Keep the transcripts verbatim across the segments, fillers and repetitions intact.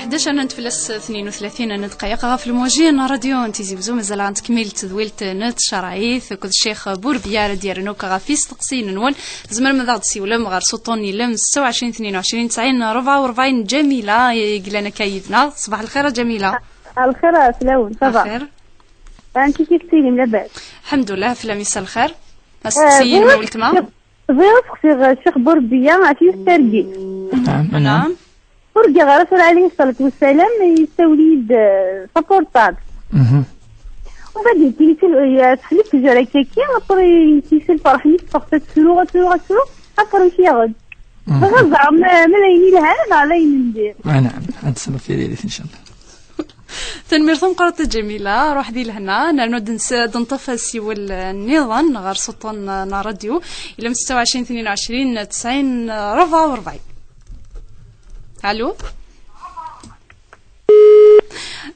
Dac-anent fell-as tnin u tlatin n dqayeq ɣef lmuji n ṛadyu n Tizi Wezzu. Mazal ɣer n tkmilt tedwilt n tcerɛit akked Ccix Burbiya ara d-yerren akk ɣef isteqsiyen-nwen. Tzemrem ad aɣ-d-siwlem ɣer s uṭṭun n yilem setta u ɛecrin tnin u ɛecrin tesɛin rebɛa u rebɛin. Ǧamila i yellan akka yid-neɣ. Ṣbaḥ lxir a Ǧamila. Lxir a fell-awen, ça va? Axir. Amek i k-tettilim, labas? Lḥemdullah, fell-am yessa lxir. Asteqsi-inem a weltma. Bɣiɣ ad seqsiɣ Ccix Burbiya ɣef yiwet targit. Naɛam, naɛam. Ur giɣ ara tura ɛli ṣṣalat wassalam, yessawel-iyi-d, eh, s apurṭab. Mhm. Umbeɛd yettili-d, eh, teḥli tejra akka-ki, après yettili-d lferḥ-nni, teffeɣ tettru, tettru, tettru, après yekki-yaɣ-d. Mhm. Bɣiɣ ad ẓreɣ ma, ma d ayen yelhan neɣ d ayen n dir. Ah, naɛam, ad d-tesleḍ tiririt, incallah. Tanemmirt tameqqrant a Ǧamila, ruḥ di lehna, nernu-d nsa-, ad d-neṭṭef asiwel, eh, nniḍen ɣer s uṭṭun, eh, n ṛṛadyu, ilem setta u ɛecrin tnin u ɛecrin tesɛin rebɛa u rebɛin. Allo?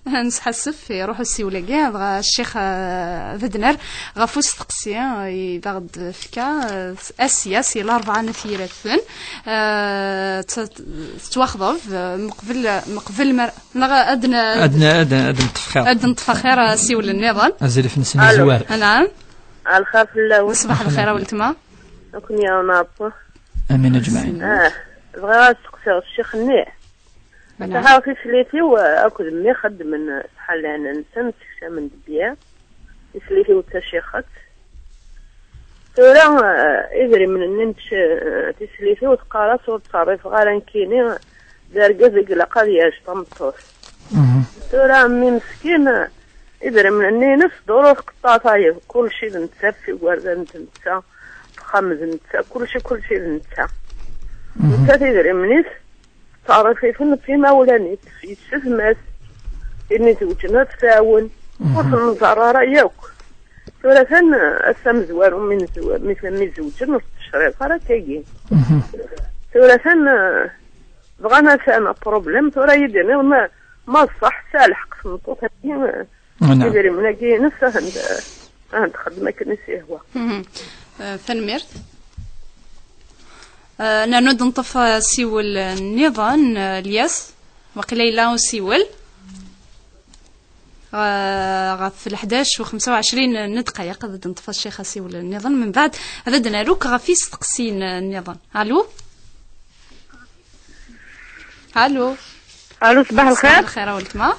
Nesḥassef, iruḥ usiwel-agi, dɣa ccix, eh, ad d-nerr ɣef usteqsi, eh, i d aɣ-d-tefka, eh, Asya, si Larebɛa n At Yiraten, eh, tt-, tettwaxḍeb, eh, meqbel, meqbel mer-, neɣ ad n-, Ad n-, ad n-, ad neṭṭef xir. Ad neṭṭef xir, eh, asiwel nniḍen. Azul fell-asen Allo. Azwar. Anɛam. Lxir fell-awen. Ṣbaḥ lxir a weltma. Ad ken-yaɛen Ṛebbi. Amin aǧmaɛin. Ah, bɣiɣ ad seqsiɣ ccix-nni. Anɛam. Taḥawa tislit-iw, eh, akked mmi xeddmen, eh, ṣṣeḥa lehna-nsen, sekcamen-d bya. Tislit-iw d tacixet. Tura, eh, idrimen-nni n tc-, eh, tislit-iw teqqar-as ur ttṣerrifeɣ ara nekkini, d argaz i ilaq ad yeɛjeb tameṭṭut. Mhm. Tura, mmi meskin, eh, idrimen-nni-ines dduru tqeṭṭeɛ tayeḍ, kulci d netta, f igerdan d netta, f uxxam d netta, kulci, kulci d netta. Mhm. Nettat idrimen-is, tettṣerrif-iten f imawlan-is, f yessetma-s, imi zewǧen ad t-tɛawen, ur Mhm. ten-nẓerr ara yakk. Tura atan, ass amezwaru mi nezw-, mi t-, mi zewǧen ur tettecrif ara akkagi. Mhm. Tura atan, bɣan atan apṛublem, tura yid-iniḍ ma, ma ṣṣeḥ tesɛa lḥeqq tmeṭṭut-agi, Naɛam. Idrimen-agi-ines ahen-d, ahen-d xeddem akken i s-yehwa. Mhm. Eh, tanemmirt. Eh, nernu-d neṭṭef asiwel nniḍen, eh, Lyas. Waqila yella usiwel. Eh, ɣef leḥdac u xemsa u ɛecrin n ddqayeq ad d-neṭṭef a ccix asiwel nniḍen. Mbeɛd ad d-nerr akk ɣef isteqsiyen nniḍen. Allo? Allo? Allo, ṣbaḥ lxir. Ṣbaḥ lxir a weltma.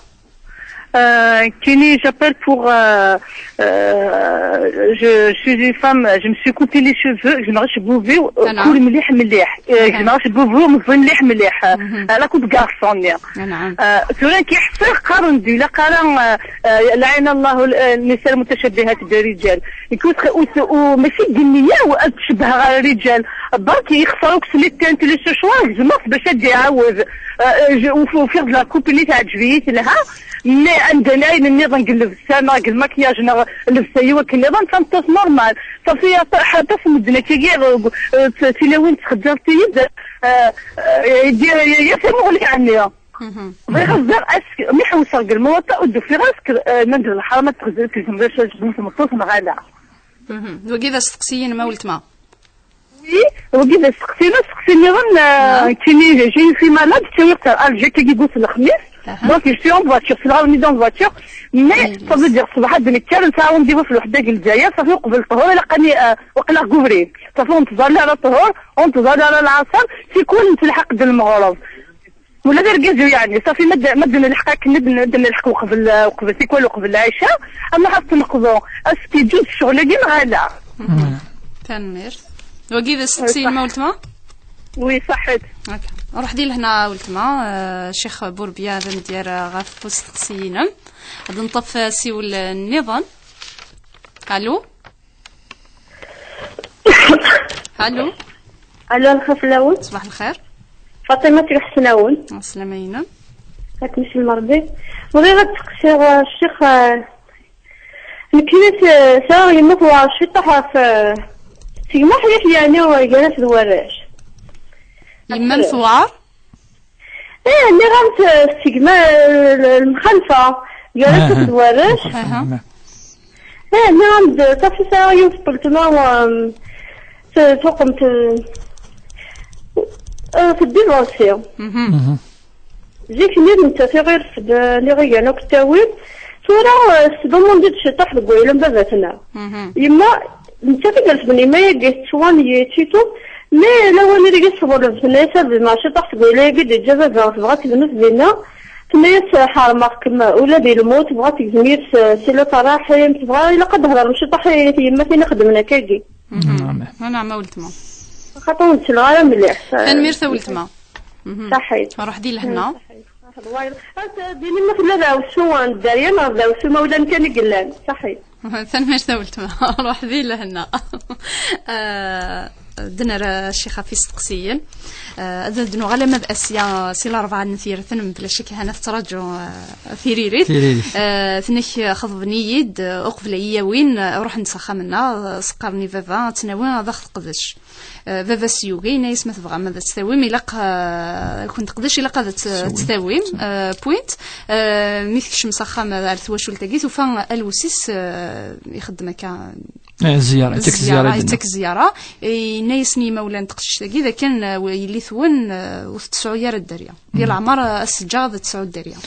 Euh, Kini, j'appelle pour, euh, euh, je, je suis une femme, je me suis coupé les cheveux, je me suis bouvé, euh, Anɛam. Kul mliḥ mliḥ. Euh, je Anɛam. Me suis bouvé, me suis mliḥ mliḥ. Mhm. À la coupe garçon, là. Anɛam. Euh, tura ki ḥsiɣ qqaren-d ilaq ara, euh, euh, لعن الله ال-, النساء المتشبهات بالرجال. Écoute, u, u, mačči d nniya u ad tcebbheɣ ar rijal. Berk yexṣer akk s les teintes, les séchoirs, gezmeɣ-t bac ad d-iɛawed. Euh, euh, je, u, ufiɣ-d la coupe-nni teɛǧeb-iyi telha. Mais anda n ayen nniḍen deg llebsa neɣ deg lmaquillage neɣ llebsa i wakken nniḍen, d tameṭṭut normal. Safi, aṭas, aṭas n medden akkagi, euh, euh, t-, tilawin ttxebbirent-iyi-d, euh, euh, yeddi, yeddi tamuɣli ɛni. Mhm. Bɣiɣ ad ẓreɣ, est-ce que, mi ḥewseɣ deg lmuwaṭa, ur d-ufiɣ, est-ce que, euh, nnan-d lḥaram ad txezzel, txezzel, txezzel, txezzel, txezzel, neɣ ala? Mhm. Wagi d asteqsi-inem a weltma. Oui, wagi d asteqsi, asteqsi nniḍen, euh, Naam. Kini, j'ai une fille malade, ttawiɣ-tt ar Alger, kagi deg lexmis. Aha. Donc, je suis en voiture, c'est la remise en voiture. Mais, Oui, ça veut dire, ṣṣbeḥ ad d-nekker, nesɛa rendez-vous f lweḥda deg Lezzayer, safi uqbel ṭhur, ilaq-ani, euh, waqila deg ubrid. Safi ur nettẓalli ara ṭhur, ur nettẓalli ara lɛaṣer, tikwal nettelḥaq-d lmeɣreb. Ula d argaz-iw, yeɛni, safi ma d-, ma d-nelḥeq akken, ad n-, ad nelḥeq uqbel, uqbel tikwal, uqbel lɛica, ad nruḥ ad t-neqḍu. Est-ce que yeǧǧuz ccɣel-agi neɣ ala? Mhm. Tanemmirt. Wagi d asteqsi-inem a weltma? Oui, ṣaḥit. Ok. Ruḥ di lehna a weltma, euh, Ccix Burbiya ad am-d-yerr ɣef usteqsi-inem. Ad neṭṭef asiwel nniḍen. Allo? Allo? Allo, lxir fell-awen. Ṣbaḥ lxir. Faṭima Tgeḥsnawen. Ɛeslama-inem. Ad kem-isellem Ṛebbi. Bɣiɣ ad d-seqsiɣ, uh, ccix, uh, nekkini, uh, sɛiɣ yemma tewɛer ciṭuḥ ɣef, uh, tegmuḥ yak yeɛni, uh, gar-as d warrac. Yemma-m tewɛer? Eh, nniɣ-am-d, eh, s tegma, eh, l-, lemxalfa gar-as akked warrac. Aha. Eh, nniɣ-am-d, safi sɛiɣ yiwet n weltma, um, t-, tuqemt, eh, eh, teddivorsi. Mhm. Mhm. Zik-nni d nettat i ɣ-irefden, i ɣ-igan akk ttawil. Tura, eh, tesdumundi-d ciṭuḥ deg wayla n baba-tneɣ. Yemma, nettat i irefden yemma-agi tettwan yečči-tum. Mi lawan ideg i tɣeleb, tenna-yas ad dmeɣ ciṭuḥ seg wayla-agi d-yeǧǧa baba, tebɣa ad tegmet dinna. Tenna-yas, eh, ḥermeɣ-kem ula di lmut, tebɣa ad tegzem yid-s, eh, silat ṛṛaḥim, tebɣa ilaq ad d-hedrem ciṭuḥ i tyemmatin ixeddmen akkagi. Naɛam. Naɛam a weltma. Xaṭer ur ttleɣ ara mliḥ. Tanemmirt a weltma. Saḥit. Ruḥ di lehna. Saḥit. Saḥit. Wayeḍ. Ad d-inim ma tella d awsu n dderya neɣ d awsu imawlan kan i yellan. Saḥit. Tanemmirt a weltma. Ruḥ di lehna. Ah, d-nerra ccix ɣef isteqsiyen. Ah, ad d-nuɣal ama d Asya si Larebɛa n At Yirten, mebla ccek hana tettraǧu, ah, tiririt. Tiririt. Ah, tenna-k xeḍben-iyi-d, ah, uqbel ad iyi-yawin, ah, ruḥen-d s axxam-nneɣ, ah, s-qqaren i baba, ad tt-nawi, ad aɣ-teqdec. Eh, baba-s yugi, yenna-yas ma tebɣam ad tt-tawim, ilaq, eh, ad ken-teqdec, ilaq ad tt-, ad tt-tawim, eh, point. Eh, mi tekcem s axxam, eh, ar twacult-agi, tufa alwes-is, eh, ixeddem akka. Eh, zzyara, yettak zzyara, yettak zzyara. Eh, yenna-yasen i yimawlan n teqcict-agi, d akken, eh, yelli-twen, eh, ur tettesɛu ara dderya. Di leɛmer, eh, ad s-ǧǧeɣ ad tesɛu dderya.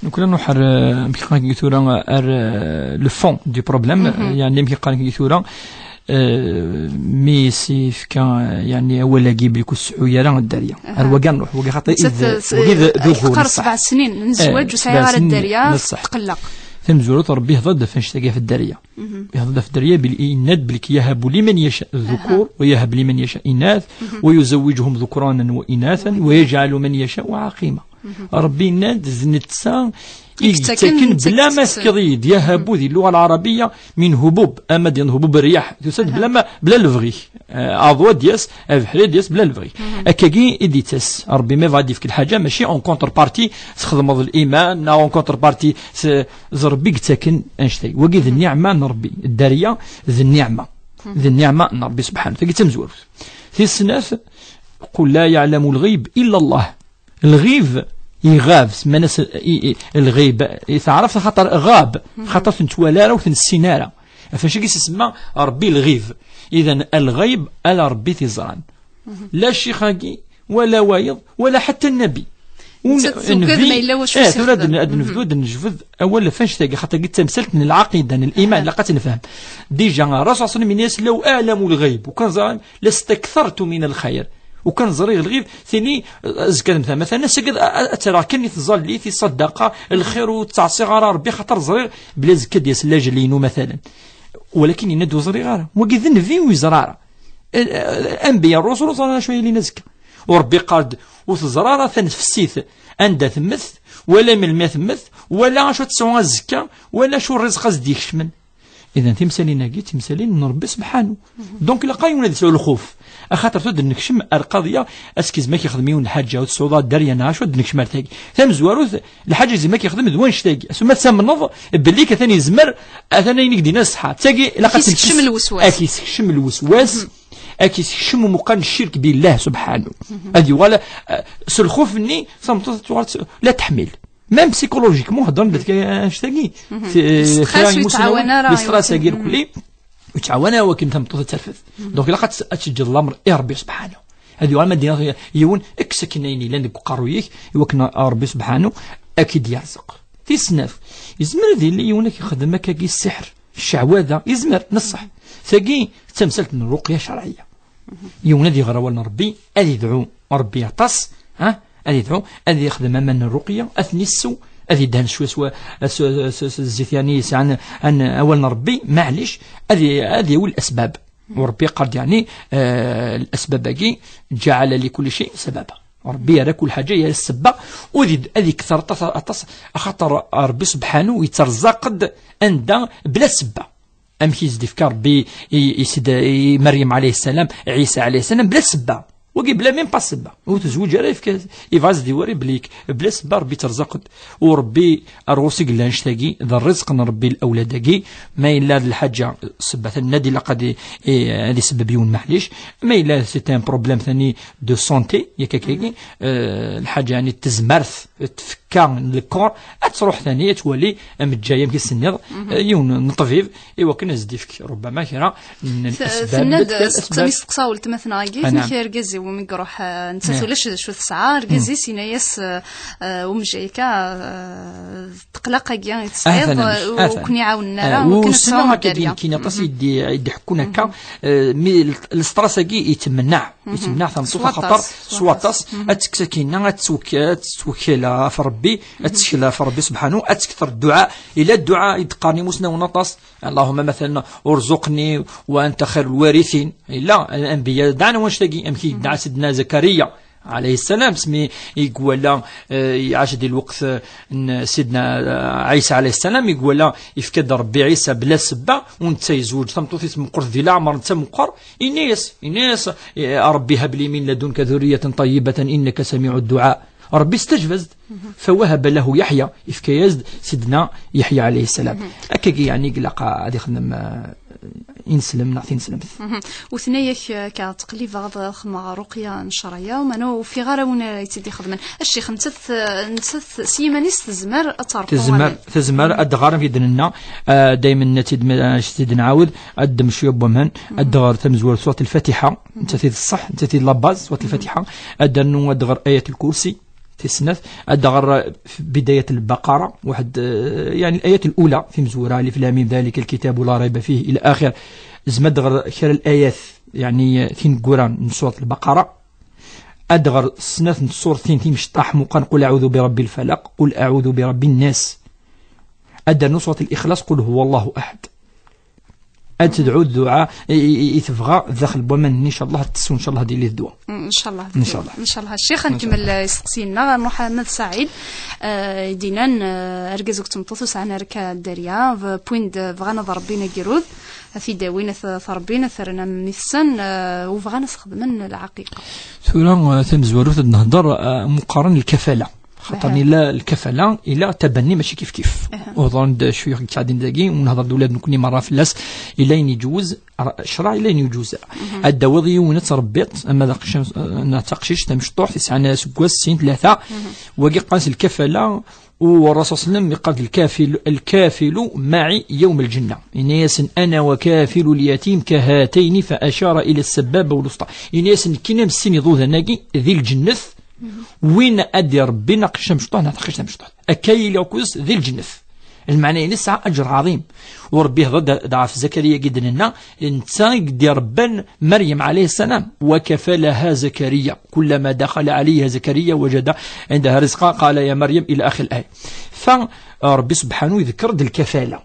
Nekk la nruḥ ar, eh, amek i qqaren tura, ar, eh, le fond du problème, yani amek i qqaren tura, eh, mi s-yefka, eh, yani awal-agi belli ur tesɛu ara dderya. Ar wagi nruḥ, wagi xaṭi, wagi d, d ugur, yeqqar ṣṣeḥ. Sebɛa snin n zzwaǧ, eh, ur sɛiɣ ara dderya, tetqelleq. Tamezwarut, Rebbi ihḍer-d ɣef annect-agi, ɣef dderya. Ihḍer-d ɣef dderya, belli yenna-d belli yahab liman yasha dhukur, wa yahab liman yasha inath, wa yuzawwijuhum dhukranan wa inathan, wa yajɛalu man yasha wa ɛaqima. Rebbi yenna-d d netta i yettaken bla ma tefkiḍ-iyi-d, yahabu di lluɣa lɛarabiya min hubub, ama d hubub rriyaḥ, tusa-d bla ma, bla lebɣi-k. Eh, aḍu ad d-yas, abeḥri ad d-yas, bla lebɣi. Akkagi i d-ittas. Rebbi ma yebɣa ad d-yefk lḥaǧa, mačči en contrepartie txedmeḍ liman, neɣ en contrepartie s-, d Rebbi i yettaken annect-agi. Wagi d nniɛma n Rebbi. Dderya d nniɛma. D nniɛma n Rebbi subḥanu. Tagi d tamezwarut. Tis snat, qul la ya'lamu lɣayb illa Allah. Lɣib, iɣab, semman-as i, i, lɣib, i taɛrabt, xaṭer ɣab, xaṭer ur t-nettwala ara, ur t-nessin ara. Ɣef wacu i s-isemma Rebbi lɣib? Idan, lɣayb, ala Rebbi t-iẓran. La ccix-agi, wala wayeḍ, wala ḥatta nnabi. Nettat tugad ma yella wacu i s-ixdem. Eh, tura ad n-, ad nebdu, ad nejbed awal ɣef annect-agi, xaṭer-agi d tamsalt n lɛaqida, n liman, ilaq ad tt-nefhem. Déjà, Ṛṛasul ṣalla Llahu ɛalayhi wa sallam yenna-yas, law a'lamu lɣayb, u kan ẓriɣ, lastaktartu min lxayr. U kan ẓriɣ lɣib, tini, eh, azekka ad mmteɣ, matalan, ass-agi ad, ad, ad ttreɣ kan i tẓallit, i ṣṣadaqa, lxir ur ttɛeṣiɣ ara Rebbi, xaṭer ẓriɣ belli azekka ad d-yas lajel-inu, matalan. Walakin yenna-d ur ẓriɣ ara. Wagi d nnbi ur yeẓra ara. Eh, eh, anbiya, ṛṛusul ur ẓran acu ay yilin azekka. U Rebbi yeqqar-d, ur teẓra ara tanefsit anda temmet, wala melmi ad temmet, wala acu ad tesɛu azekka, wala acu ṛṛiẓeq ad s-d-ikecmen. Idan timsalin-agi d timsalin n Rebbi subḥanu. Donc ilaq-aɣ yiwen ad yesɛu lxuf. Axaṭer tura ad d-nekcem ar lqaḍya, askizem ad k-ixdem yiwen lḥaǧa, ur tesɛuḍ ara dderya neɣ acu, ad d-nekcem ar tagi. Tamezwarut, lḥaǧa izem ad k-ixdem d wanect-agi. Asuma tamneḍ belli k-atan yezmer, atan ayen i k-d-yenna ṣṣeḥḥa. Tagi ilaq ad tt-nekkes. Ad k-yessekcem lweswas. Ad k-yessekcem lweswas. Ad k-yessekcem umuqan n ccirk billah subḥanu. Ad yuɣal, eh, s lxuf-nni, tameṭṭut ad tuɣal tt-, la teḥmil. Même psychologiquement, heddren-d annect-agi. Stress ur yettɛawan ara, stress-agi irkelli, ur yettɛawan ara wakken tameṭṭut ad terfed. Donc, ilaq ad tt-, ad teǧǧeḍ lamer i Rebbi subḥanu. Ad yuɣal ma d-yenna yiwen, kkes akken ayen yellan deg uqerruy-ik, i wakken Rebbi subḥanu ad k-id-yerzeq. Tis snat, yezmer ad yili yiwen ad k-ixdem akkagi ssiḥr, cceɛwada, yezmer, neṣṣeḥ. Tagi d tamsalt n rruqya ccerɛiyya. Yiwen ad iɣer awal n Rebbi, ad idɛu Rebbi aṭas, ha? Ad idɛu, ad ixdem aman n rruqya, ad ten-issew, ad idhen cwiya s wa-, s, s, s, s zzit, yani, yesɛan an, awal n Rebbi, maɛlic, ad i-, ad yawi lasbab. U Rebbi yeqqar-d, yani, eh, lasbab-agi, ǧaɛala li kulli cay sababa. Rebbi yerra kul ḥaǧa, yerra ssebba, u ad id-, ad ikter aṭas, aṭas, axaṭer Rebbi subḥanu yetterẓaq-d anda bla ssebba. Amek i s-d-ifka Rebbi i, i, s-d-, i Meryem ɛalayha ssalam, Ɛisa ɛalayhi ssalam, bla ssebba. Wagi bla même pas ssebba. Ur tezweǧ ara, yefka, yebɣa ad s-d-iwari belli bla ssebba Rebbi terẓaq-d. U Rebbi ar ɣur-s i yella annect-agi, d rrizq n Rebbi lawlad-agi. Ma yella d lḥaǧa, ssebba tenna-d ilaq ad i, i, ad isebbeb yiwen, maɛlic. Ma yella c'est un problème tani de santé, yak akkagi, eh, lḥaǧa yani n tezmert, tfekka n le corps, ad truḥ tani, ad twali ameǧǧay amek i s-tenniḍ, eh, yiwen n ṭṭbib, i wakken ad s-d-ifk, rubbama, kra n lasbab. Tenna-d, seqsan isteqsa weltma-tneɣ-agi, ah, tenna-k argaz-iw Umi iruḥ, eh, nettat ulac d acu tesɛa, argaz-is yenna-yas, eh, eh, umejjay-ka, eh, d ṭṭeqlaq-agi i tesɛiḍ, ur ken-iɛawnen ara, ur ken-tesɛu dderya. Akken aṭas i d-, i d-ḥekkun akka, eh, mi l-, lesṭras-agi yetemneɛ, yetemneɛ tameṭṭut axaṭer s waṭas, ad tekkes akinna, ad tettwek-, ad tettwekkil ɣef Rebbi, ad tettkel ɣef Rebbi subḥanu, ad tekter dduɛa. Ila dduɛa i d-qqaren imusnawen aṭas, اللهم مثلا ارزقني وأنت خير الوارثين. Ila, anbiya dɛan wanect-agi, amek i yedɛa Sidna Zakariya alayhi ssalam, smi i iwala, eh, iɛac di lweqt, eh, n Sidna, eh, Ɛisa alayhi ssalam, i iwala ifka-d Rebbi Ɛisa bla sebba, u netta yezweǧ tameṭṭut-is meqqret di leɛmer, netta meqqer, ini-as, ini-as, eh, رب هب لي من لدنك ذرية طيبة إنك سميع الدعاء. Rebbi istajeb-as-d. فوهب له يحيى, ifka-yas-d Sidna Yeḥya alayhi ssalam. Akkagi, yeɛni, ilaq ad ixdem, eh, ineslem neɣ tineslemt. U tenna-yak, eh, ka ttqellibeɣ ad xedmeɣ ṛuqya n ccṛaya, u ma ur ufiɣ ara win ara tt-id-ixedmen. A ccix, nettat, eh, nettat s yiman-is tezmer ad terqu. Tezmer, aman. Tezmer ad d-ɣer, amek i d-nenna, eh, daymen, ad tt-id-, ad tt-id-nɛawed, ad d-ddem cwiya n waman, ad d-ɣer tamezwarut, surat Lfatiḥa, nettat i d ṣṣeḥ, nettat i d la base, surat Lfatiḥa, ad d-rnu, ad d-ɣer Ayat Lkursi, tis snat, ad d-ɣer fi Bidayat Lbaqara, waḥed, eh, yeɛni, Ayat Lula, timezwura, ألف لام ميم ذلك الكتاب لا ريب فيه إلى آخر. Zma ad d-ɣer kra n layat, yeɛni, eh, tineggura n surat Lbaqara. Ad d-ɣer snat n tsurtin timecṭaḥ meqqar, قل أعوذ برب الفلق، قل أعوذ برب الناس. Ad d-rnu surat Lixlaṣ, قل هو الله أحد. Ad tedɛu dduɛa i, i, i, i tebɣa daxel n waman-nni, ncallah, ad tessu, ncallah, ad yili d ddwa. Ncallah. Ncallah. Ncallah. Ccix, ad nkemmel isteqsiyen-nneɣ. Muḥemmed Saɛid, eh, i d-yennan, eh, argaz akked tmeṭṭut ur sɛan ara akka dderya, b-, wwin-d, bɣan ad rebbin agirud, ad t-id-awin, ad t-, ad t-rebbin, ad t-rren am mmi-tsen, eh, u bɣan ad s-xedmen lɛaqiqa. Tura, eh, tamezwarut ad nehder, eh, meqqaren lkafala. Xaṭer ila lkafala, ila tabanni mačči kif kif. Uhḍen-d cwiya yettɛeddin dagi, u nehḍer-d ula d nekkni merra fell-as, ila ayen iǧewwez, r-, ccṛeɛ ila ayen iǧewwez. Ad d-tawiḍ yiwen ad tṛebbiḍ, ama d aqcic, eh, neɣ d taqcict tamecṭuḥt, yesɛan aseggas, sin, tlata, wagi qqaren-as lkafala, u Ṛṛasul صلى الله عليه وسلم yeqqar-d: الكافل، الكافل معي يوم الجنة. Yenna-yasen: أنا وكافل اليتيم كهاتين، فأشار إلى السبابة والوسطى. Yenna-yasen: nekkini am sin iḍudan-agi di lǧennet, win ad irebbin aqcic amecṭuḥ neɣ taqcict tamecṭuḥt, akka yili akked-s di lǧennet. Lmeɛna-ines tesɛa aǧer ɛḍim. U Rebbi ihḍer-d d-, ɣef Zakariya i d-nenna, netta i d-irebban Meryem alayha ssalam. وكفلها زكريا كلما دخل عليها زكريا وجد عندها رزقا قال يا مريم إلى آخر الآية. Fa, Rebbi subḥanu iḍekkeṛ-d lkafala.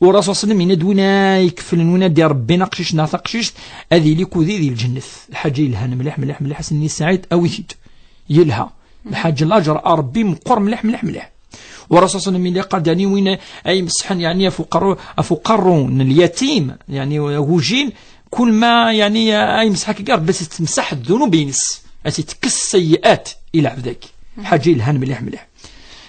U Ṛṛasul صلى الله عليه وسلم yenna-d: win ay ikeflen, win ad d-irebbin aqcic neɣ taqcict, ad yili akked-i di lǧennet. Lḥaǧa yelhan mliḥ, mliḥ, mliḥ, a Sidi Sɛid, awi-t-id. Yelha. Lḥaǧa, laǧer a Rebbi meqqer mliḥ, mliḥ, mliḥ. U Ṛṛasul صلى الله عليه وسلم yenna-d: yeɛni win ay imesḥen, yeɛni ɣef uqerru, ɣef uqerru n lyatim, yeɛni agujil, kul ma, yeɛni, ay imesḥ akka, Rebbi ad s-ittemsaḥ ddunub-ines, ad s-itekkes sseyyi'at i lɛebd-agi. Lḥaǧa yelhan mliḥ, mliḥ.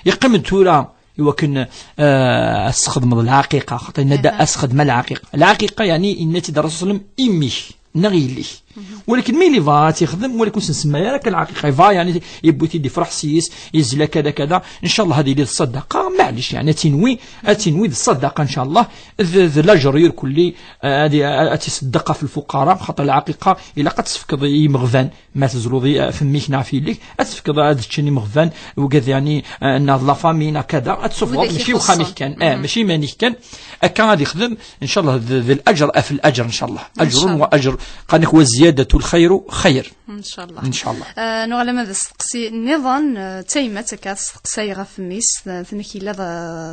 Yeqqim-d tura i wakken, eh, ad tesxedmeḍ lɛaqiqa, xaṭer yenna-d ad tesxedmeḍ lɛaqiqa. Lɛaqiqa, yeɛni, yenna-tt-id Ṛṛasul صلى الله عليه وسلم, i mmi-k neɣ yelli-k. Walakin ma yella yebɣa ad tt-ixdem, walakin ur s-nsemma ara akka lɛaqiqa, yebɣa, yeɛni, yewwi-t-id, yefreḥ s-yes, yezla kada, kada, ncallah ad yili d ṣṣadaqa, maɛlic, yeɛni, ad tinwi, ad tinwi d ṣṣadaqa, ncallah, d, d lajer irkelli, eh, ad, ad tt-iṣeddeq ɣef lfuqara, xaṭer lɛaqiqa ilaq ad tt-tefkeḍ i yimeɣban, ma tezluḍ i, ɣef mmi-k neɣ ɣef yelli-k, ad tefkeḍ ad ččen imeɣban, wigad, yeɛni, eh, neɣ d la famille neɣ kada, ad tessufɣeḍ, mačči i uxxam-ik kan, eh, mačči iman-ik kan, akka ad ixdem, ncallah, d, d lajer ɣef lajer, ncallah. Ajrun wa ajr, qal-ak: وزيادة الخير خير. Ncallah. Ncallah. Eh, nuɣal ama d asteqsi nniḍen, eh, d tayemmat akka testeqsay ɣef mmi-s, eh, tenna-k yella d,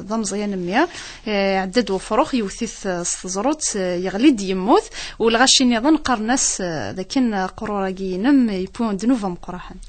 d ameẓyan mmi, eh, iɛedda-d wefrux, yewwet-it, eh, s teẓrut, eh, yeɣli-d yemmut, u lɣaci nniḍen qqaren-as, eh, d akken aqrur-agi-inem yewwi ddnub ameqqran.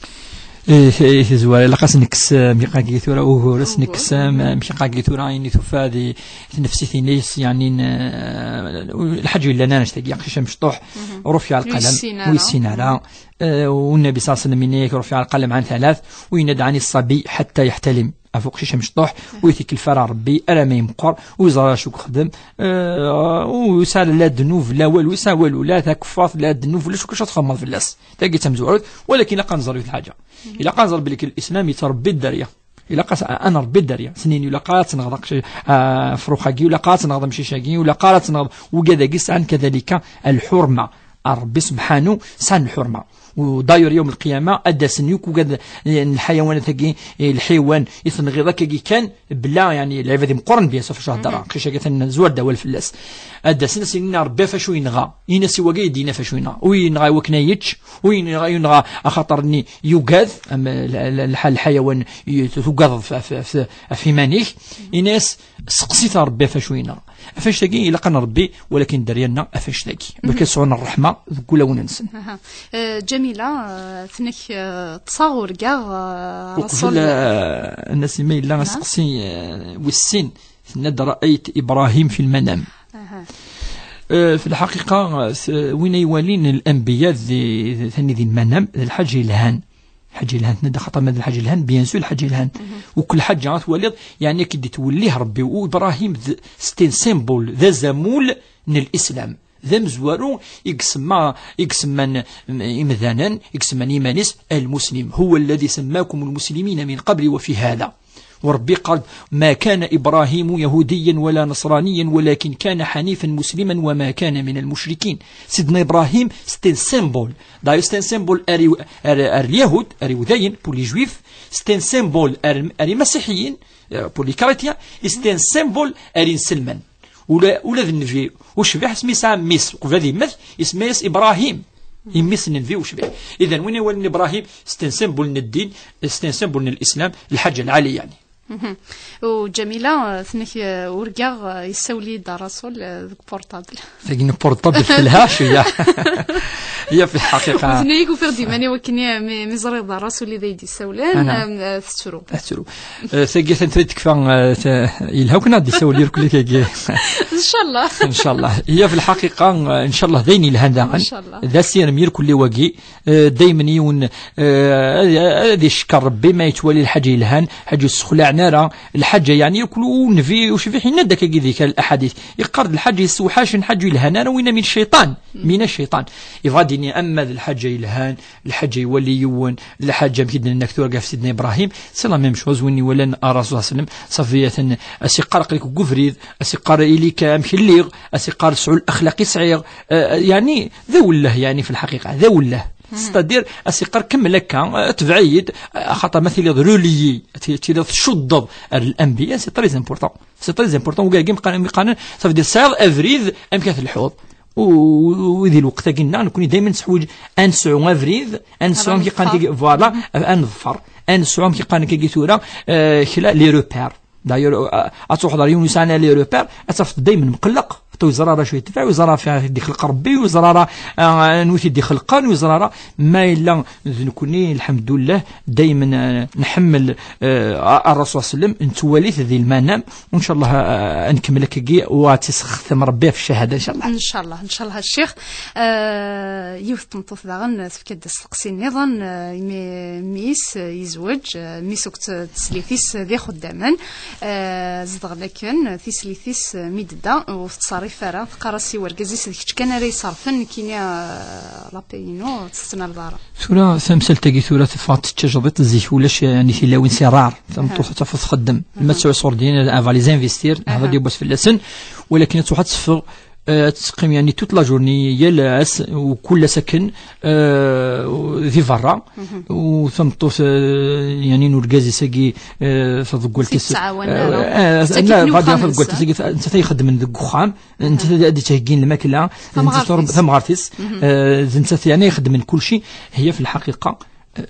Ih, ih, tezwar, ilaq ad s-nekkes, eh, mliḥ-agi tura, ugur, ad s-nekkes, eh, mliḥ-agi tura, ayen i tufa di tnefsit-ines, yeɛni, n, eh, lḥaǧa yellan annect-agi, aqcic amecṭuḥ, ur yessin ara. Ur yessin ara. Eh, u Nnabi صلى الله عليه وسلم yenna-yak: رفع القلم عن ثلاث, u yenna-d: عن الصبي حتى يحتلم. Ɣef uqcic amecṭuḥ, ur itekk ara Rebbi, ara ma yemqer, ur yeẓri acu yexdem, eh, ur yesɛi la ddnub, la walu, ur yesɛi walu, la takeffart, la ddnub, ulac acu ad txemmeḍ fell-as. Tagi d tamezwarut, walakin ilaq ad nẓer yiwet lḥaǧa. Ilaq ad nẓer belli Lislam yettrebbi dderya. Ilaq ad, ad nrebbi dderya. Snin, ilaq ad tenɣeḍ aqci-, ah, afrux-agi, ilaq ad tenɣeḍ amcic-agi, ilaq ad tenɣeḍ wigad-agi, sɛan kadalika lḥurma. Rebbi subḥanu sɛan lḥurma. D'ailleurs, yawm lqiyama ad d-asen yakk ugad n lḥayawanat-agi, lḥiwan i tenɣiḍ akkagi kan, bla, yani, lɛibad imeqqren, bien sûr, fac heddreɣ, qcic-agi atan zwar d awal fell-as. Ad d-asen, ad s-inin Rebbi ɣef acu yenɣa. Ini-as i wagi i d-yenna ɣef acu yenɣa. Ur yenɣa i wakken ad yečč, ur yenɣa, yenɣa axaṭer-nni yugad, am l- l- lḥal lḥayawan, y- tugadeḍ f- f- f- ɣef iman-ik. Ini-as, seqsit Rebbi ɣef acu yenɣa. Ɣef annect-agi ilaq ad nrebbi, walakin dderya-nneɣ ɣef annect-agi. Bac ad sɛun ṛṛeḥma deg wulawen-nsen. Aha. Eh, Ǧamila, eh, tnek, eh, ṭṭseɣ, urgaɣ, eh, Uqbel, Rasul. Eh, Nasima, yella aseqsi, eh, wis sin, tenna-d: "Ra'ayt Ibrahim fi lmanam." Aha. Eh, fi lḥaqiqa, eh, s- win ay walin lanbiya di, di, tani di lmanam, d lḥaǧa yelhan. Lḥaǧa yelhan, tenna-d axaṭer ma d lḥaǧa yelhan, bien sûr, lḥaǧa yelhan. Ukel ḥaǧa ad twaliḍ, yani, ad k-id-ittwellih Rebbi. U Ibrahim d, c'est un symbole, d azamul n l'islam. D amezwaru i isemma, i isemman imdanen, i isemman iman-is المسلم. "هو الذي سماكم المسلمين من قبل وفي هذا." وربي قال: "ما كان إبراهيم يهوديا ولا نصرانيا ولكن كان حنيفا مسلما وما كان من المشركين." سيدنا إبراهيم, c'est un symbole. D'ailleurs, c'est un symbole ar, ar, ar les Yahoud, ar les Juifs, c'est un symbole ar, ar les Masihiyyin, euh, pour les chrétiens, et c'est un symbole ar les musulmans. Ula, ula d Nnbi ucbiḥ, asmi yesɛa mmi-s, uqbel ad yemmet, isemma-yas Ibrahim. Mmi-s n Nnbi ucbiḥ. Idan, win iwalin Ibrahim, c'est un symbole n ddin, c'est un symbole n l'islam, lḥaǧa lɛali, yani. Mhm. U Ǧamila, eh, tnek, eh, urgaɣ, eh, yessawel-iyi-d Rasul, eh, deg portable. Tagi n portable telha cwiya. Ya, fi lḥaqiqa. Tnek, ufiɣ-d iman-iw akken mi, mi ẓriɣ d Rasul i d ay d-yessawlen, Ana. Em, eh, tettru. Tettru. Eh, tagi atan trid tekfa, eh, t- yelha ukken ad d-isawel irkelli tagi. Ncallah. Ncallah. Ya, fi lḥaqiqa, eh, ncallah d ayen yelhan daɣen. Ncallah. D asirem irkelli wagi. Eh, daymen yiwen, eh, ad, ad icekkeṛ Rebbi ma yettwali lḥaǧa yelhan, ḥaǧa ur ssexlaɛen ara, lḥaǧa, yani, yakk nnbi ucbiḥ yenna-d akkagi di kra n laḥadit. Yeqqar-d lḥaǧa yessewḥacen, ḥaǧa ur yelhan ara, winna min cciṭan, min cciṭan. Yebɣa ad d-yini, ama d lḥaǧa yelhan, lḥaǧa iwali yiwen, lḥaǧa amek i d-nenna tura ɣef Sidna Ibrahim, c'est la même chose, win iwalan Rasul sallam, ṣafi atan, as-iqqar aql-ik deg ubrid, as-iqqar ili-k amek lliɣ, as-iqqar sɛu laxlaq i sɛiɣ, eh, yani, d awelleh, yani, fi lḥaqiqa, d awelleh. C'est-à-dire, as-iqqar kemmel akka, eh, tbeɛ-iyi-d, eh, axaṭer ma tiliḍ relié, ti- tiliḍ tcuddeḍ ar l'anbiya, c'est très important. C'est très important. Wagi mi qqaren, mi qqaren, ça veut dire tesɛiḍ abrid amek ad telḥuḍ. U, u, u di lweqt-agi nneɣ, nekkni daymen nettḥwiǧ ad nesɛu abrid, ad nesɛu amek i qqaren tagi, voilà, ad neḍfer, ad nesɛu amek i qqaren tagi tura, eh, kra les repères. D'ailleurs, euh, ad truḥeḍ ɣer yiwen yesɛan les repères, ad tafeḍ daymen mqelleq, ur yeẓri ara acu yettbeɛ, ur yeẓri ara fi d-ixleq Rebbi, ur yeẓri ara, euh, anwa i t-id-ixelqen, ur yeẓri ara. Ma yella d nekkni, lḥemdullah, daymen, euh, nḥemmel, euh, a- Rasul sallam, nettwali-t di lmanam, u ncallah, euh, ad nkemmel akkagi, u ad tt-isextem Rebbi ɣef ccahada, ncallah. Ncallah, ncallah, a Ccix. Euh, yiwet n tmeṭṭut daɣen, tefka-d asteqsi nniḍen, eh, imi mmi-s, eh, yezweǧ, eh, mmi-s akked teslit-is d ixeddamen, eh, zedɣen akken, tislit-is, eh, mi d-tedda, ur tettṣerrif ara, teqqar-as i wergaz-is: "D kečč kan ara iṣerfen, nekkini, eh, la paix-inu ur tt-tettnaleḍ ara." Tura tamsalt-agi tura teffeɣ tečča jdiṭ, zik ulac, yani, tilawin, c'est rare. Tameṭṭut ad tafeḍ txeddem. Ma tesɛu iṣurdiyen, elle va les investir, ad d-iwwas fell-asen, walakin ad truḥ ad teffeɣ, eh, ad teqqim, yani, toute la journée, yal ass, u kul ass akken, eh, di berra, u tameṭṭut, eh, yani, n urgaz-is-agi, eh, taḍeggalt-is, eh, eh, la, va dire, taḍeggalt-is-agi, ta- nettat ay ixeddmen deg uxxam, nettat ad d-ittheggin lmakla, d nettat tamɣart-is, eh, d nettat, yani, ixeddmen kulci, hiya fi lḥaqiqa, eh,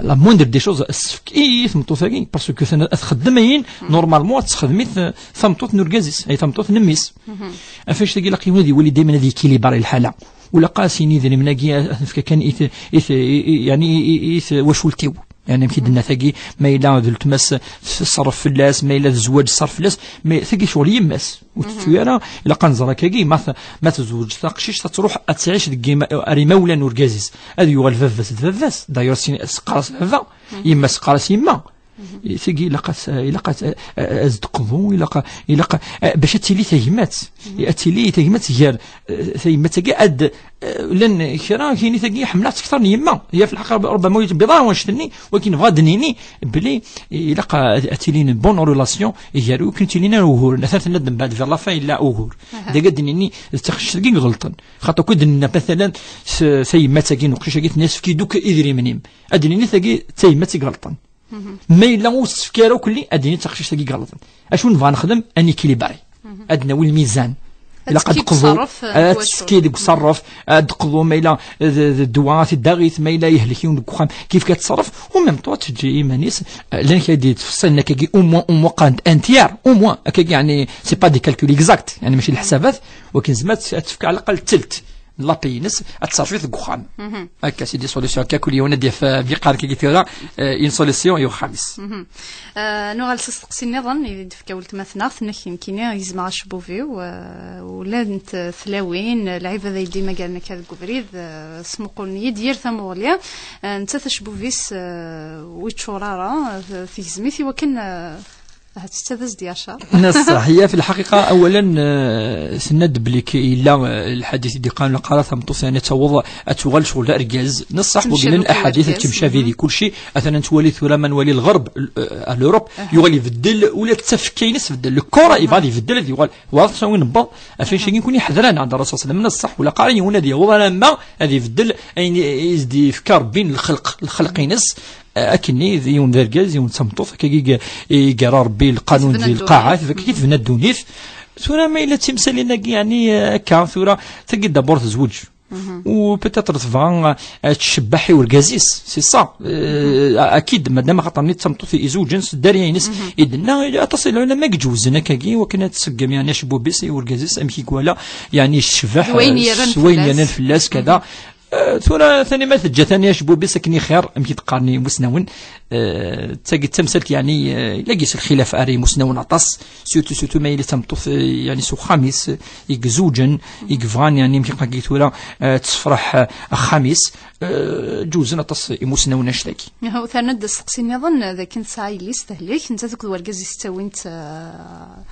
la moindre des choses, ssefk i tmeṭṭut-agi, parce que tana ad txeddem ayen, normalement, ad texdem-it, eh, tameṭṭut n urgaz-is, ay tameṭṭut n mmi-s. Ɣef annect-agi, ilaq yiwen ad iwali daymen ad yikilibri lḥala. Ur ilaq ara ad s-yini idrimen-agi ad, ad ten-fkeɣ kan i t-, i t-, i, i, yani, i, i, i twacult-iw. Yani, amek i d-tenna tagi, ma yella d weltma-s tṣerref fell-as, ma yella d zzwaǧ tṣerref fell-as, mais tagi ccɣel yemma-s. Ur tettu ara, ilaq ad nẓer akkagi, ma t-, ma tezweǧ taqcict, ad truḥ ad tɛic deg ima-, ar imawlan n urgaz-is. Ad yuɣal baba-s d baba-s. D'ailleurs, sin-, teqqar-as baba, yemma-s teqqar-as yemma. Tagi ilaq ad, ilaq ad, ad teqḍu, ilaq, ilaq, eh, bac ad tili tagmat. Ad tili tagmat gar, eh, tagmat-agi ad, eh, llan kra kini tagi ḥemmleɣ-tt kter n yemma. Ya fi lḥaqiqa, ربما ur yetbiḍ ara wanect-nni, wakin bɣa ad d-nini belli ilaq ad, ad tilin bonne relation gar ur kin tilin ara uguren. Atan tenna-d mbeɛd vers la fin yella ugur. Dagi ad d-nini d taqcict-agi iɣelṭen. Xaṭer kud nenna matalan s-, tayemmat-agi n uqcic-agi tenna-as efk-iyi-d akk idrimen-im. Ad d-nini tagi d tayemmat i iɣelṭen. Ma yella ur s-tefki ara akk-, ad d-nini d taqcict-agi iɣelṭen. Acu nebɣa nexdem? Ad nikilibri. Ad nawi lmizan. Ilaq ad teqḍu, ad tettefki deg uṣerref, ad teqḍu ma yella d, d ddwa, ad t-id-taɣit, ma yella yehlek yiwen deg uxxam, kif ka tettṣerref, u même toi teǧǧa iman-is, eh, llan kra d-yettfeṣṣilen akkagi, au moins, au moins, qqaren-d un tiers, au moins, akkagi, yeɛni, c'est pas des calculs exacts, yeɛni, mačči d leḥsabat, wakin zma ad tefk ɛla aqal ttelt n lapay-ines, ad tṣerref-it deg uxxam. Akka, c'est des solutions. Akka, kul yiwen ad yaf, eh, bi qqar kagi tura, eh, une solution i uxxam-is. Eh, nuɣal s asteqsi nniḍen i d-tefka weltma-tneɣ, tenna-k nekkini gezmeɣ acebbub-iw, eh, u llant tlawin, lɛibad ay d-imagaren akka deg ubrid, eh, smuqulen-iyi-d yir tamuɣli, eh, nettat acebbub-is, eh, ur yeččur ara, eh, tegzem-it i wakken, eh, ahat tetta d as-d-yacer. Neṣṣaḥ, ya fi lḥaqiqa, awalen, eh, tenna-d belli k-, yella, eh, lḥadit i d-iqqaren lqara tameṭṭut, yani ad taweḍ, ad tuɣal ccɣel d argaz. Neṣṣaḥ, wagi llan aḥadit ad temcabi di kulci. Atan ad twali tura ma nwali lɣerb, l-, eh, à l'Europe, yuɣal ibeddel, ula d tafekka-ines tbeddel. Le corps, yebɣa ad ibeddel, ad yuɣal. Waḍ ttawin newweḍ, ɣef ayen kun iḥedran, ɛad Rasul sallam, neṣṣaḥ, ula qara yiwen ad yaweḍ alamma ad ibeddel ayen i, i s-d-yefka Rebbi n lxelq, lxelq-ines, eh, akkenni d yiwen d argaz, yiwen d tameṭṭut, akka i, i yerra Rebbi lqanun di lqaɛa, akka i tebna ddunit. Tura ma yella d timsalin-agi, yeɛni, eh, akka, tura, tagi d'abord tezweǧ. Ou peut-être tebɣa, eh, ad tcebbeḥ i urgaz-is, c'est ça. Eh, akid, madam, axaṭer-nni d tameṭṭut i izewǧen s dderya-ines, i d-tenna, aṭas n lɛulama i iǧewzen akkagi, wakken ad tseggem, yeɛni, acebbub-is i urgaz-is, amek i iwala, yeɛni, ccbeḥ, d wayen eh, yerran s wayen fell-as. Yernan fell-as, kada. Eh, tura, tani ma teǧǧa tani acebbub-is akken i xir, amek i d-qqaren imusnawen. Eh, d tagi d tamsalt, yeɛni, eh, yella gis lxilaf ar imusnawen aṭas, surtout, surtout ma yella d tameṭṭut, eh, yeɛni, s uxxam-is, eh, i izewǧen, i yebɣan, yeɛni, amek i qqaren tura, eh, tessefreḥ, eh, axxam-is, eh, ǧewzen aṭas imusnawen annect-agi. Aha, u terna-d asteqsi nniḍen, eh, d akken tesɛa yelli-s tehlek, nettat akked wergaz-is ttawin-t, eh,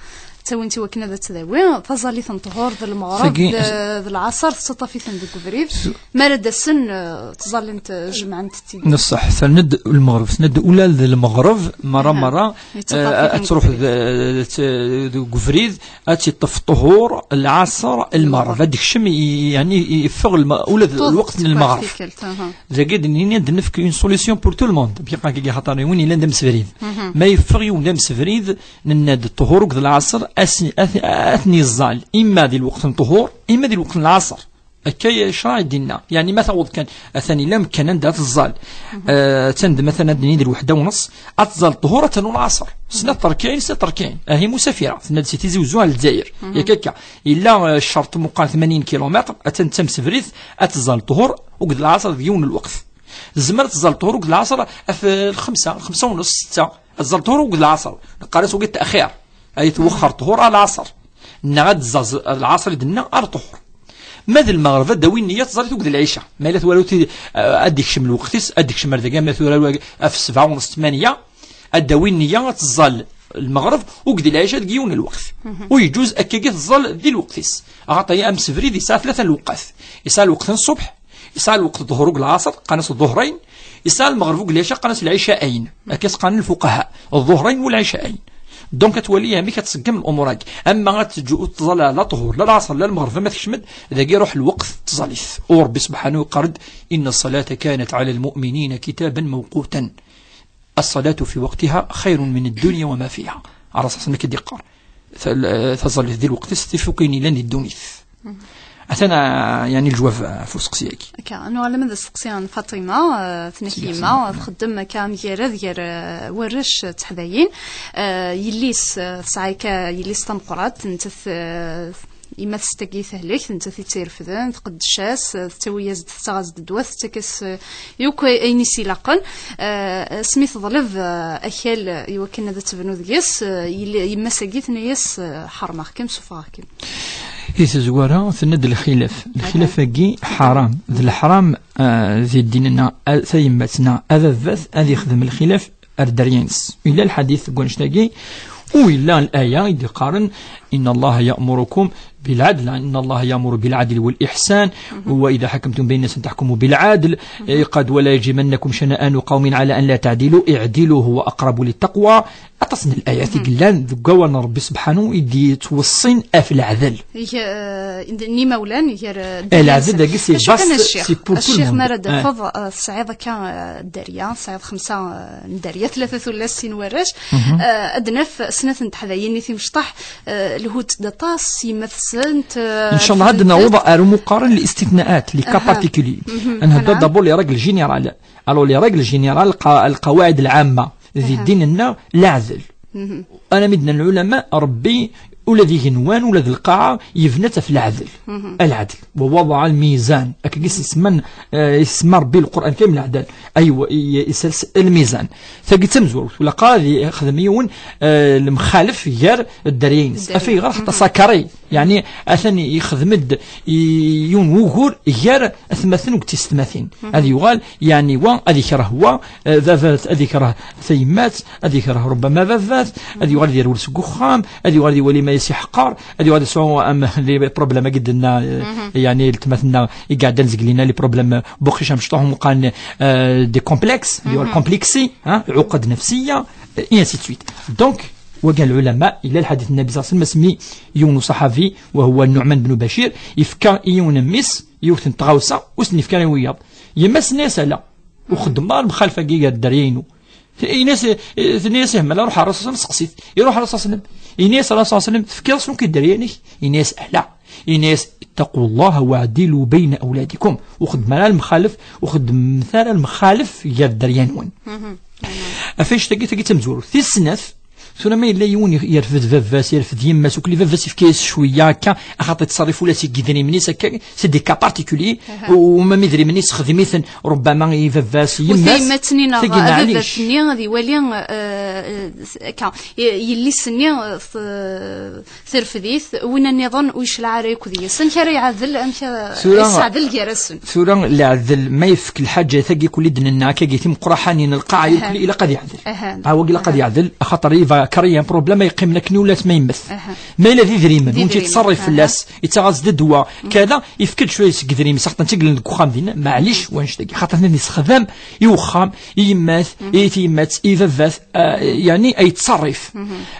ttawin-t i wakken ad tt-dawi, taẓallit n ṭhur d lmeɣreb, d, d lɛaṣer, tettaṭṭaf-iten deg ubrid. Mi ara d-asen, eh, ttẓallint, eh, jemɛent-tt-id. Neṣṣaḥ, terna-d lmeɣreb, tenna-d ula d lmeɣreb, merra, aha, merra, eh, ad truḥ d, d, deg ubrid, ad tt-iṭṭef ṭhur, lɛaṣer, lmeɣreb. Ad d-ikcem, i, yeɛni, i, yeffeɣ lma-, ula d lweqt n lmeɣreb. Dagi d-nini ad d-nefk une solution pour tout le monde. Bɣiɣ ad xaṭer win yellan d amsebrid. Ma yeffeɣ yiwen d amsebrid, nenna-d ṭhur akked lɛaṣer, ad s-, ad, ad ten-iẓẓal, imma di lweqt n ṭhur, imma di lweqt n lɛaṣer. Akka i ccṛeɛ i d-inna. Yeɛni ma taweḍ kan, atan ila amekkan anda ad teẓẓal. Eh, atan d, matalan, ad d-nini d lweḥda u nneṣ, ad teẓẓal ṭhur, atan u lɛaṣer. Snat terkiɛin, snat terkiɛin. Ahi musafira, tenna-d si Tizi Uzzu ar Lezzayer. Yak akka. Yella, eh, ccerṭ meqqar tmanyin kilumitr, atan d tamsebrit, ad teẓẓal ṭhur, akked lɛaṣer deg yiwen n lweqt. Tezmer ad teẓẓal ṭhur akked lɛaṣer ɣef lxemsa, lxemsa u nneṣ, setta. Ad teẓẓal ṭhur akked lɛaṣer. Neqqar-as wagi ttaxir. Ay twexxer ṭhur ar lɛaṣer. Neɣ ad tẓaẓ lɛaṣer i d-nenna ar ṭhur. Ma d lmeɣreb ad d-tawi nniya teẓẓal-it akked lɛica. Ma yella twala ad d-ikcem lweqt-is, ad d-ikcem ar dagi, ma tura ɣef ssebɛa u nneṣ, tmanya, ad d-tawi nniya ad teẓẓal lmeɣreb akked lɛica deg yiwen n lweqt. Ur yeǧuz akkagi teẓẓal di lweqt-is. Axaṭer amsebrid yesɛa tlata n lewqat. Yesɛa lweqt n ṣṣubḥ, yesɛa lweqt ḍuhur akked lɛaṣer, qqaren-as ḍuhrayn, yesɛa lmeɣreb akked lɛica, qqaren-as lɛicaɛayn. Akka s-qqaren lfuqaha, ḍuhrayn u lɛicaɛayn. Donc, ad twali amek ad tṣeggem lumuṛ-agi. Ama ad teǧǧu ur teẓẓal la ṭhur, la lɛaṣer, la lmeɣreb, ama tekcem-d, dagi iruḥ lweqt, teẓẓal-it. U Ṛebbi subḥanahu yeqqar-d: إن الصلاة كانت على المؤمنين كتابا موقوتا. الصلاة في وقتها خير من الدنيا وما فيها. Ṛṛasul akken i d-yeqqar. Ta-, taẓallit di lweqt-is tif akk ayen yellan di ddunit. Atan, ah, yeɛni, leǧwab, ah, ɣef usteqsi-agi. Akka, nuɣal alamma d asteqsi n Faṭima, ah, tenna-k yemma, txeddem akka amgarad gar, ah, warrac d teḥdayin. Ah, yelli-s, ah, tesɛa akka yelli-s tameqqrant, nettat, ah, yemma-s tagi tehlek, nettat i tt-irefden, tqeddec-as, ah, tettawi-yas-d, tettaɣ-as-d ddwa, tettak-as, ah, yakk ayen i s-ilaqen. Ah, asmi teḍleb, ah, akal i wakken ad tebnu deg-s, ah, yelli-, yemma-s-agi tenna-yas, ah, ḥermeɣ-kem, sufɣeɣ-kem. I tezwara, tenna-d lxilaf. Lxilaf-agi ḥaram. D leḥram, ah, di ddin-nneɣ, a, tayemmat neɣ ababat ad yexdem lxilaf, ar dderya-ines. Yella lḥadit deg wannect-agi, u yella laya i d-iqqaren: إن الله يأمركم بالعدل، إن الله يأمر بالعدل والإحسان، وإذا حكمتم بين الناس أن تحكموا بالعدل، إيه، قد ولا يجرمنكم شنآن قوم على أن لا تعدلوا، اعدلوا هو أقرب للتقوى. Aṭas n layat i yellan deg wawal n Ṛebbi subḥanahu i d-yettweṣṣin ɣef leɛdel. Gar, eh, n imawlan, gar, eh, leɛdel dagi, c'est vaste, c'est pour tout le monde. Ccix, mi ara d-tafeḍ, eh, tesɛiḍ akka, eh, dderya, tesɛiḍ xemsa, eh, n dderya, tlata tullas, sin warrac, eh, ad naf snat n teḥdayin i timecṭaḥ, eh, lhunt-d aṭas s yemma-tsent, eh, ncallah ad naweḍ ar umuqaren, les istitnaat, les cas particuliers. Ad nhedder d'abord les règles générales. Alors, les règles générales, lqa-, lqawaɛid lɛamma di ddin-nneɣ, leɛdel. Alammi d-nnan lɛulama, Ṛebbi ula d igenwan, ula d lqaɛa, yebna-tt ɣef leɛdel. Leɛdel. ووضع الميزان. Akka i s-isemman, eh, isemma Ṛebbi Lqur'an kan leɛdel. Aywa, i-, isels lmizan. Tagi d tamezwarut. Ula qa ad yexdem yiwen, eh, lemxalef gar dderya-ines. Dderya. Af ayɣer? Xaṭer sakari. Yeɛni, atan yexdem-d i yiwen wugur gar atmaten u tisetmatin. Ad yuɣal, yeɛni, wa ad ikreh wa, eh, baba ad ikreh tayemmat, ad ikreh ṛubbama baba-t, ad yuɣal ad yerwel seg uxxam, ad yuɣal ad iwali ma as-iḥeqqer, ad yuɣal ad yesɛu am les problèmes-agi d-tenna, eh, yeɛni, letma-tneɣ i iɛeddan zgelina, les problèmes n uqcic amecṭuḥ, meqqar, eh, des complexes, ad yuɣal complexé, hein, ɛuqad nafsiya, et ainsi de suite. Donc, wagi lɛulama, yella lḥadit n Nnabi صلى الله عليه وسلم, asmi yiwen uṣaḥabi, wa huwa Nuɛman ben Bacir, yefka i yiwen n mmi-s yiwet n tɣawsa, ur s-ten-yefki ara i wiyaḍ. Yemma-s tenna-yas: "Ala, ur xeddem ara lemxalfa-agi gar dderya-inu." Ini-as, tenna-yas: "Ihmal, ruḥ ar Rasul صلى الله عليه وسلم." Iruḥ ar Rasul صلى الله عليه وسلم, ini-yas Rasul صلى الله عليه وسلم: "Tefkiḍ-as lmulk i dderya-inek?" Ini-yas: "Ala." Ini-yas: "اتقوا الله واعدلوا بين أولادكم." Ur xeddem ara lemxalef, ur xeddmet ara lemxalef gar dderya-nwen. Af anect-agi, tagi d tamezwarut. Tis snat, tura ma yella yiwen yerfed baba-s, yerfed yemma-s, ukli baba-s yefka-yas cwiya akka, axaṭer yettṣerrif ula seg yidrimen-is akka, c'est des cas particuliers, u ma mi idrimen-is xdem-iten, ṛubbama i baba-s, i yemma-s, tagi maɛlic. Baba-s-nni neɣ baba-s-nni ad iwali, eh, eh, akka, yelli-s-nni, eh, t-, terfed-it, winna nniḍen ur yeclaɛ ara yakk deg-s. Amek ara iɛadel, amek ara yesseɛdel gar-asen? Tura leɛdel, ma yefk lḥaǧa tagi kulli d-nenna, akkagi timeqraḥanin, lqaɛa yakk, ilaq ad iɛdel. Aha. Ah, wagi ilaq ad iɛdel, axaṭer il va créer un problème, ay yeqqimen akken ula ma yemmet. Ma yella d idrimen, ur yettṣerrif fell-as, yettaɣ-as-d ddwa, kada, yefk-d cwiya seg idrimen, saxṭan ttiglen deg uxxam dinna, maɛlic, wanect-agi, xaṭer nnan yessexdam i uxxam, i yemmat, i tyemmat, i baba-s, ah, yeɛni ay yettṣerrif.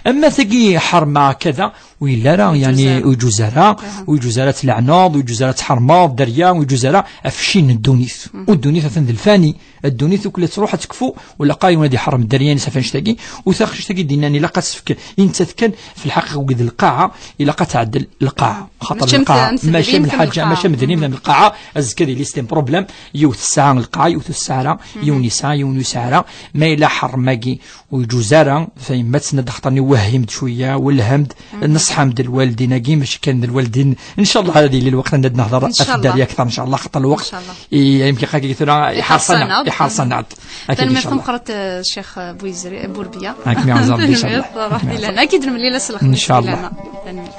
Ama tagi ḥerma, kada, ur yelli ara, yeɛni, ur yeǧuz ara, ur yeǧuz ara ad tleɛneḍ, ur yeǧuz ara ad tḥermeḍ dderya, ur yeǧuz ara ɣef cci n ddunit. U ddunit atan d lfani, ddunit akk la tettruḥ ad tekfu, ulaqa yiwen ad iḥerrem dderya-ines ɣef annect-agi, u taqcict-agi d-innan ilaq ad tefk i nettat kan, fi lḥaqiqa, wagi d lqaɛa, ilaq ad tɛeddel lqaɛa. Xaṭer lqaɛa, mačči am lḥaǧa, mačči am dnib, am lqaɛa, azekka ad yili c'est un problème, yiwet tesɛa lqaɛa, yiwet ur tesɛi ara, yiwen yesɛa, yiwen ur yesɛi ara, ma yella ḥerrem-agi, ur yeǧuz ara, tayemmat-s ad d-xeṭṭen iwehhim-d cwiya, welham-d, neṣḥam-d lwaldin-agi, mačči kan d lwaldin. Ncallah ad yili lweqt anda ad nehḍer ɣef dderya akteṛ, ncallah, xaṭer lweqt i, yemki xaki tura iḥerṣ-aneɣ-d, iḥerṣ-aneɣ-d. Tanemmirt tameqqrant, eh, Ccix Buyizri, Burbiya. Ad kem-iɛuzz Ṛebbi, ncallah. Tanemmirt, ṛuḥ di lehna. Ad k-id-nemlil ass n lexmis di lehna. Ncallah. Tanemmirt.